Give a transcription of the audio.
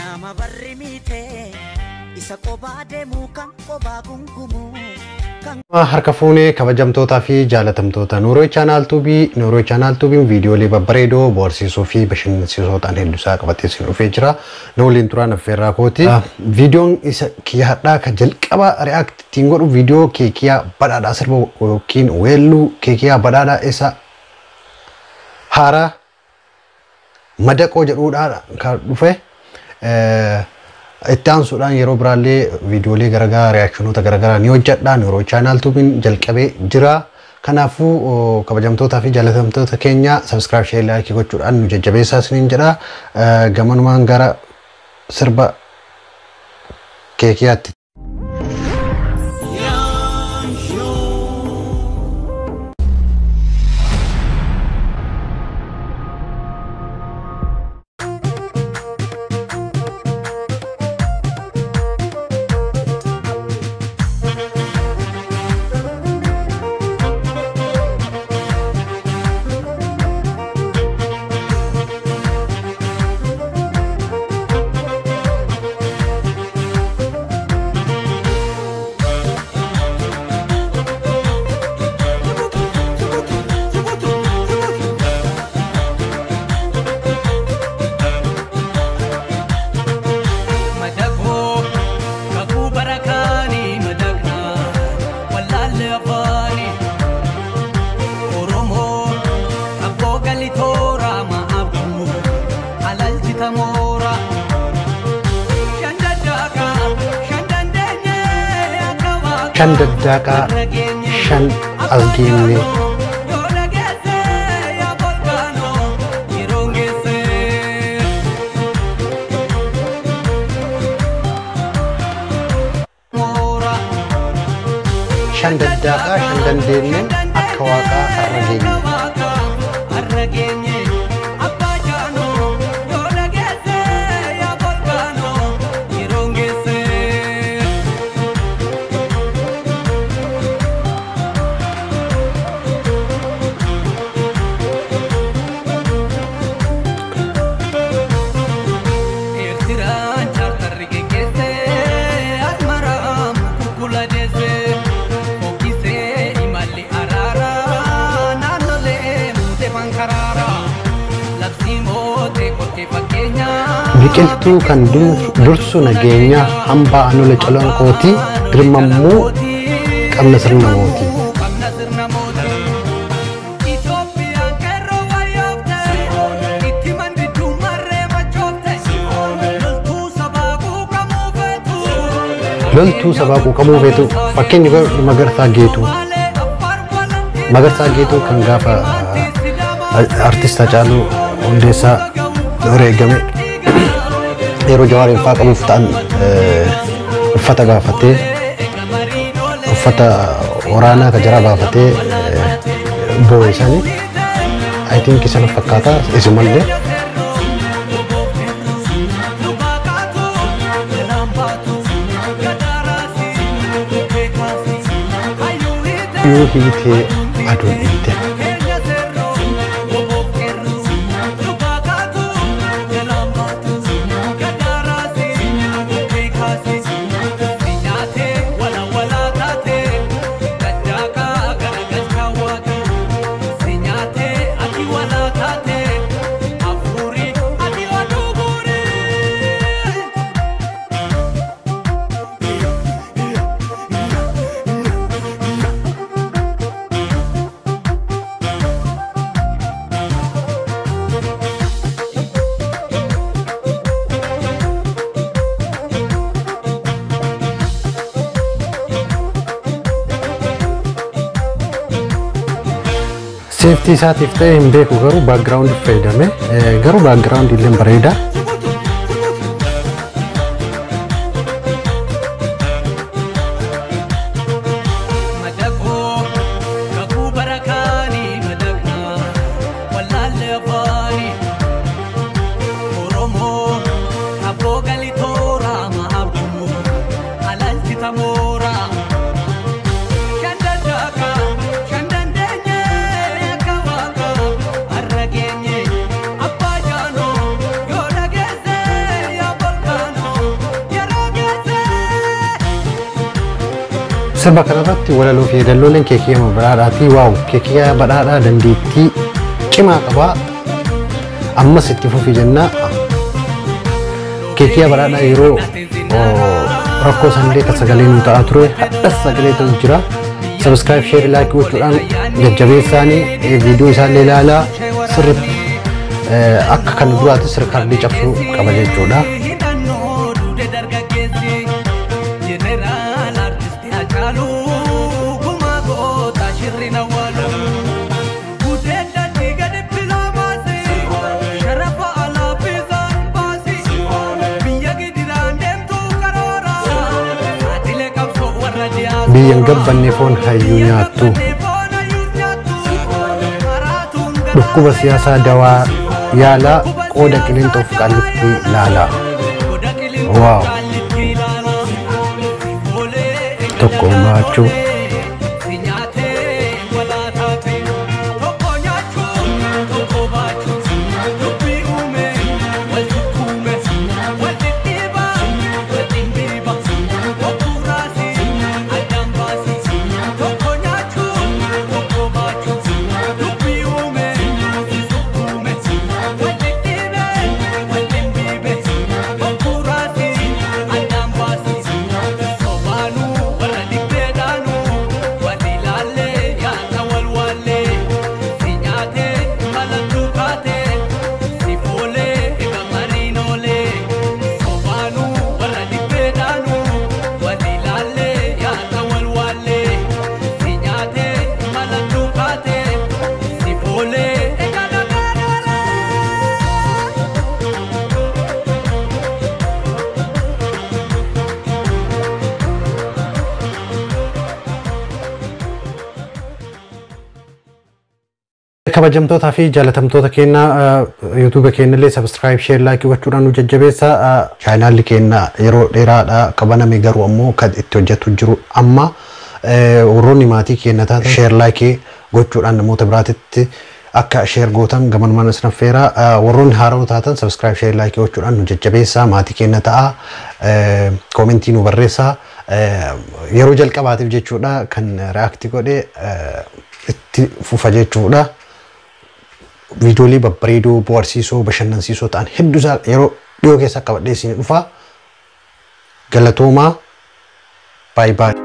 Nama barri miite isa qobaa deemu kan qobaa gungumu. Harka fuunee kabajamtootaa fi jaalatamtoota Nuuroo Channel Tube, Nuuroo Channel Tubeiin viidiyoolee babbareedoo bohaarsiisoo fi bashannansiisoo ta'an hedduu isaa qabatee isin dhufee jira. Nu waliin turaan affeerraa kooti. Viidiyoon isa kiyya hadhaa kan jalqaba react ittiin godhu viidiyoo Keekiyaa Badhaadhaa sirba yookiin weelluu Keekiyaa Badhaadhaa isa haaraa Madaqoo jedhuudhaan kan dhufe. Itti aansuudhaan yeroo biraallee viidiyoolee garaagaraa reactionoota garaagaraa ni hojjedha. Nuuroo Channel Tubeiin jalqabee jira. Kanaafuu kabajamtootaa fi jaalatamtoota keenya subscribe, share, like gochuudhaan nu jajjabeessaa isiniin jedha. Gamanumaan gara sirba Keekiyaatti. Madaqoo kakuu barakaanii madaqnaa wallaalle afaanii Oromoo abboo galitoora ma'aabuu alalchita moora. Shan daddaaqaa shan dandeenye akka waaqaa Shan daddaaqaa har'a geenye shan as abbaa geenye. jaanoo yoo dhageesse yaa volkaanoo yeroon geesse. Moora. Shan daddaaqaa shan dandeenye akka waaqaa har'a geenye. Har'a geenye abbaa jaanoo yoo dhageesse yaa volkaanoo yeroon geesse. Eertiraan chaartarri geggeesse Asmaraam kukkula deesse fokkisee imalli araaraa naannolee muutee mankaraara labsii mootee qortee fakkeenyaa Biqiltuu kan dursu nageenya hambaa anola calanqooti dirmammuu qabna sirna mootii. Qabna sirna mootii. Itoophiyaan qeerroo wayyoofte itti mandidduu marree machoofte loltuu sabaa quuqamuu feetu. Loltuu sabaa quuqamuu feetu fakkeenyi godhu Magarsaa Geetuu. Magarsaa Geetuu kan gaafa artist Hacaaluu Hundeessaa wareegame yeroo Jawaariin fa'aa qabuuf ta'an uffata baafatee uffata waraanaa ka jaraa baafatee boo'e sani I think isa fakkaata isumallee. Yoo hiitee aduun dhiite. Safety isaatiif ta'e hin beeku garuu background fayyadame garuu background illee bareeda. Madaqoo kakuu barakaanii madaqnaa wallaalle afaanii Oromoo abboo galitoora ma'aabuu alalchita moora. Shan daddaaqaa shan dandeenye akka waaqaa har'a geenye abbaa jaanoo yoo dhageesse. Sirba kanarratti walaloo fi yeedalooleen Keekiyyaa Badhaadhaati. Wow, Keekiyyaa Badhaadhaa dandeettii cimaa qabaa. Ammas itti fufi jenna. Keekiyyaa Badhaadhaa yeroo rakkoo sanillee kan sagalee nu ta'aa ture, hadhas sagalee ta'u jira. Subscribe, share, like gochuudhaan jajjabeessaanii viidiyoo isaallee ilaalaa, sirriitti akka kan duraatis rikardii cabsuu qaba jechuudha. Hidhannoo duude dargaggeessi jeneraal artisti Hacaaluu gumaa goota shirri nawwaalu. Gudeedda dhiiga dippiloomaasi sharafa alaa fi baasi biyya gidiraan deemtuu karoora haatilee qabsoo warra dhiyaatu. Biyyan gabbanne foon hayyuu nyaattu. Dhukkuba siyaasaa dawaa yaalaa, qooda qileenxoof qaallitti ilaalaa. Wow. Tokko baachuu. Si nyaatee walaa taate, tokko nyaachuu tokko baachuu, dubbii uume wal sukkuume, wal dhidhiiba wal dhimbiiba, tokkuraasi addaan baasi, tokko nyaachuu tokko baachuu, dubbii uume si sukkuume, wal dhidhiibe wal dhimbiibe, tokkuraasi addaan baasi, sobaanuu warra dhibbeedhaanuu wal ilaallee yaada wal waallee, si nyaatee malattuu kaatee si foolee eega mariinoolee, sobaanuu warra dhibbeedhaanuu wal ilaallee yaada wal waallee, si nyaatee malattuu kaatee si foolee eega dhagaadhoolee. Kabajamtootaa fi jaalatamtoota keenya, YouTube keenya illee subscribe, share, like gochuudhaan nu jajjabeessa. Chaanaalli keenya yeroo dheeraadha qabaname, garuu ammoo kan itti hojjetu jiru amma. Warroonni maatii keenya taatan share, like gochuudhaan namoota biraatitti akka share gootan gamanumaan isin affeera. Warroonni haarawaa taatan subscribe, share, like gochuudhaan nu jajjabeessa, maatii keenya ta'a, koomentii nu barreessa. Yeroo jalqabaatiif jechuudha kan react godhe, itti fufa jechuudha. Viidiyoolee babbareedoo, bohaarsiisoo, bashannansiisoo ta'an hedduu isaa yeroo dhiyoo keessa qabadhee isin dhufa. Galatoomaa. Baay'ee baay'ee.